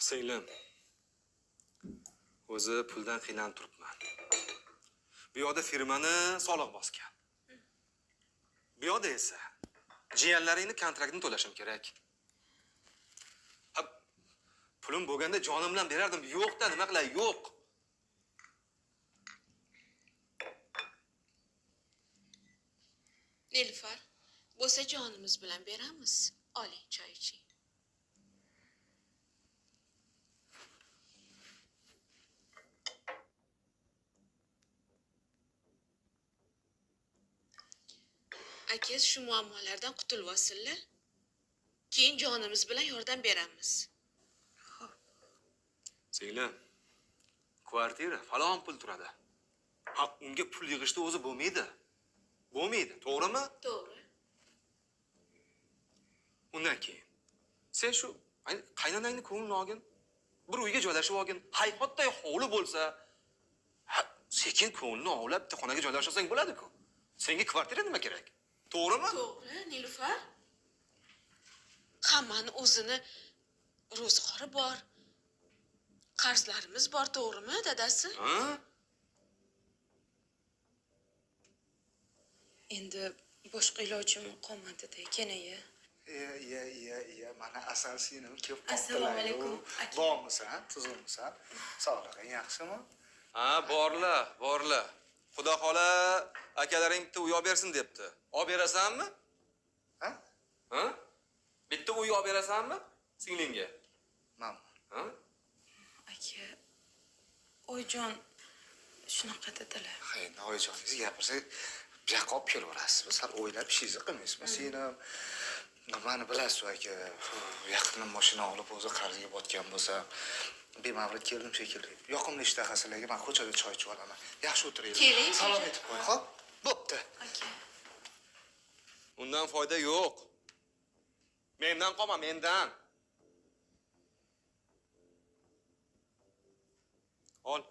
Singlim, o'zi puldan qiynalib turibman. Bu yoqda firmani soliq bosgan. Bu yoqda esa jiyanlaringni kontraktini to'lashim kerak. Ha, pulim bo'lganda jonim bilan berardim. Yo'q-da, nima qilay, yo'q. Nilufar, bo'lsa jonimiz bilan beramiz. Oling choy iching. Aka, shu muammolardan qutulib olsinlar. Keyin jonimiz bilan yordam beramiz. Xo'p. Singlim, kvartira falon pul turadi. Ha, unga pul yig'ishda o'zi bo'lmaydi. Bo'lmaydi, to'g'rimi? To'g'ri. Undan keyin sen shu qaynonangni ko'nglini olgin, bir uyga joylashib olgin. Hayhotday hovli bo'lsa, ha, sekin ko'nglini ovlab bitta xonaga joylashsang bo'ladi-ku. Senga kvartira nima kerak? To'g'rimi? To'g'ri, Nilufar. Hammani o'zini ro'zg'ori bor. Qarzlarimiz bor, to'g'rimi, dadasi? Ha? Endi boshqa ilojim qolmadi-da, kenayi. Iya, iya, iya, mana asal singlim kelib qoldilar. Assalomu alaykum, aka. Bormisan, tuzukmisan? Sog'lig'ing yaxshimi? Ha, borla, borla. Xudo xola akalaring bitta uy olib bersin debdi. Olib berasanmi? Ha? Ha? Bitta uy olib berasanmi singlingga? Mana. Ha? Aka, oyijon shunaqa dedilar. Ha, endi oyijoningiz gapirsa, bu yoqqa olib kelaverasizmi? Sal o'ylab ishingizni qilmaysizmi, singlim? Mani bilasiz aka, yaqinda mashina olib o'zi qarzga botgan bo'lsam, bemavrid keldim shekilli. Yoqimli ishtaha sizlarga, men ko'chada choy ichib olaman. Yaxshi o'tiringlar. Keling. Salom aytib qo'y, xo'p? Bo'pti. Aka. Undan foyda yo'q. Mendan qolma, mendan. Ol.